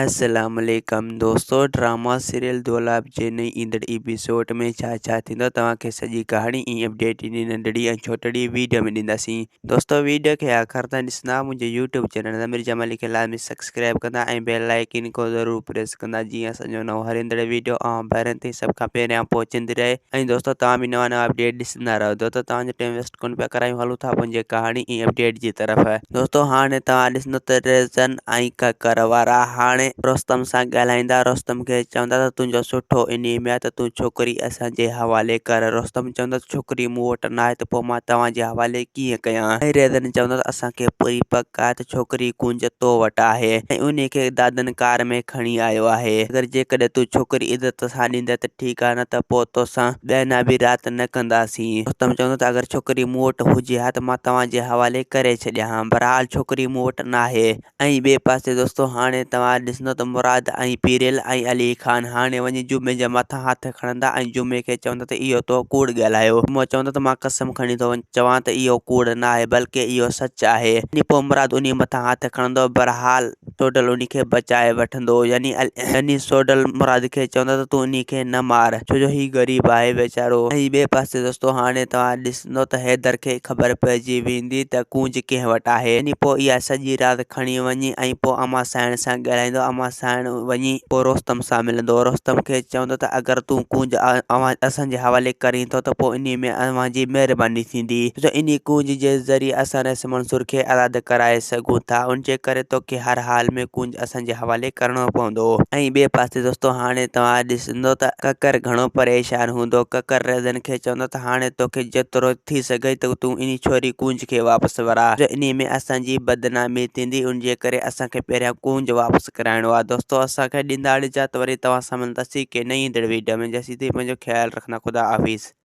السلام عليڪم دوستو ڊراما سيريل دولاب جي نئين ايندڙ ايپيسوڊ ۾ ڇا ڇا ٿيندو توهان کي سڄي ڪهاڻي ۽ اپڊيٽ انهي ننڍڙي ۽ ڇوٽڙي ويڊيو ۾ ڏينداسين دوستو ويڊيو کي آخر تائين ڏسندا منهنجي يوٽيوب چينل ضمير جمالي کي لازمي سبسڪرائب ڪندا ۽ بيل آئيڪن کي ضرور پريس ڪندا جيئن اسان جو نئون هر ايندڙ ويڊيو اوهان ڀائرن تائين سڀ کان پهريان پهچندي رهي ۽ دوستو توهان به نوان نوان اپڊيٽ ڏسندا رهو دوستو توهان جو ٽائيم ويسٽ ڪونه پيا ڪرايون هلون ٿا پنهنجي ڪهاڻي ۽ اپڊيٽ جي طرف. دوستو هاڻي توهان ڏسندو ته ريزن ۽ ڪڪر وارا هاڻي رستم سان ڳالهائيندا رستم کي چوندا ته تنهنجو سٺو انهي ۾ آهي ته تون ڇوڪري اسان جي حوالي ڪر رستم چوندو ته ڇوڪري مون وٽ ناهي ته پوء مان توهان جي حوالي ڪيئن ڪيان ۽ ريزن چوندو ته اسان کي پوري پڪ آهي ته ڇوڪري ڪونج تو وٽ آهي ۽ انهي کي دادن ڪار ۾ کڻي آيو آهي اگر جيڪڏهن تون ڇوڪري عزت سان ڏيندين ته ٺيڪ آهي نه ته پوء توسان ٻينا به رات نه ڪنداسين. رستم چوندو ته اگر ڇوڪري مون وٽ هجي ها ته مان توهان جي حوالي ڪري ڇڏيان ها. بهرحال ڇوڪري مون وٽ ناهي. ۽ ٻئي پاسي دوستو هاڻي توهان ڏسندو ته مراد ۽ پيرل ۽ علي خان هاڻي وڃي جمعي جي مٿان هٿ کڻندا ۽ جمعي کي چوندا ته اهو تو ڪوڙ ڳالهايو. جمعو چوندو ته مان قسم کڻي ٿو چوان ته اهو ڪوڙ ناهي بلڪه اهو سچ آهي. ۽ پوء مراد انهي مٿان هٿ کڻندو. بهرحال. سوڍل انهي کي بچائي وٺندو يعني يعني سوڍل مراد کي چوندو ته تون انهي کي نه مار ڇو جو هي غريب آهي ويچارو ۽ ٻئي پاسي دوستو هاڻي توهان ڏسندو ته حيدر کي خبر پئجي ويندي ته ڪونج ڪنهن وٽ آهي يعني پوء اها سڄي رات کڻي وڃي ۽ پوء امان سائڻ سان ڳالهائيندو امان سائڻ وڃي پوء رستم سان ملندو رستم کي چوندو ته اگر تون ڪونج اوهان اسان جي حوالي ڪرين ٿو ته پوء انهي ۾ اوهان جي مهرباني ٿيندي ڇو جو انهي ڪونج جي ذريعي اسان رئيس منصور کي آزاد ڪرائي سگهون ٿا ان جي ڪري توکي هر حال ۾ ڪونج اسان جي حوالي ڪرڻو پوندو. ۽ ٻئي پاسي دوستو هاڻي توهان ڏسندو ته ڪڪر گهڻو پريشان هوندو ڪڪر ريزن کي چوندو ته هاڻي توکي جيترو ٿي سگهي ته تون انهي ڇوري ڪونج کي واپس وراء جو انهي ۾ اسان جي بدنامي ٿيندي ان جي ڪري اسان کي پهريان ڪونج واپس ڪرائڻو آهي دوستو اسان کي ڏيندا اجازت وري توهان سان ملنداسين ڪنهن نئين ايندڙ ويڊيو ۾ جيسين تائين پنهنجو خيال رکندا خدا حافظ.